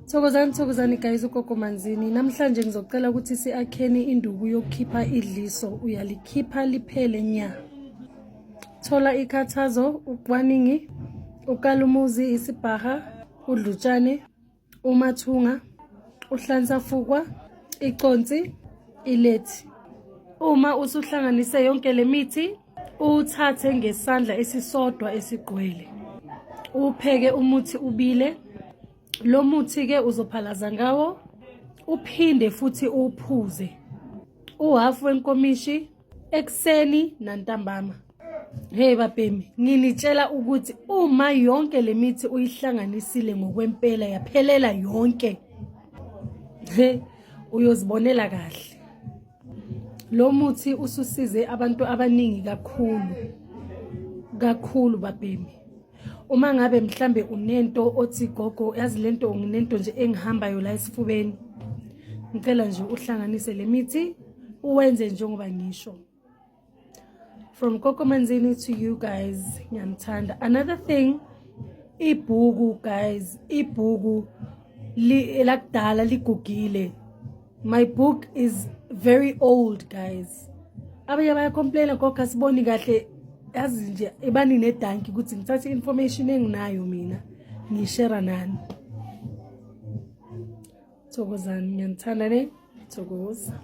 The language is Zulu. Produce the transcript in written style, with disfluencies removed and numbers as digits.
Thokozani, thokozani guys, uGogo Manzini. Namhlanje ngizocela ukuthi si-akheni induku yokukhipha idliso. Uyalikhipha liphele nya. Thola ikhathazo, uqwaningi, ukalumuzi, isibhaha, udlutshane, umathunga, uhlansafukwa, iconsi, ilethi. Uma usuhlanganise yonke le mithi, uwuthathe ngesandla esisodwa esigqwele. Uwupheke umuthi ubile. Lo muthi-ke uzophalaza ngawo, uphinde futhi uwuphuze. Uhafu wenkomishi ekuseni nantambama. Hey babhemi, nginitshela ukuthi uma yonke le mithi uyihlanganisile ngokwempela yaphelela yonke, he, uyozibonela kahle. Lo muthi ususize abantu abaningi kakhulu kakhulu babhemi. Uma ngabe mhlambe unento othi, "Gogo, yazi lento nginento nje engihambayo la esifubeni," ngicela nje uhlanganise le mithi, uwenze njengoba ngisho. From Gogo Manzini to you guys, ngiyanithanda. Another thing, ibhuku guys, ibhuku elakudala ligugile. My book is very old, guys. Abanye bayacomplaina, "Gogo, asiboni kahle." Yazi nje ibani nedanki ukuthi ngithathe information enginayo mina, ngishare nani. Thokozani, ngiyanithanda ne. Thokoza.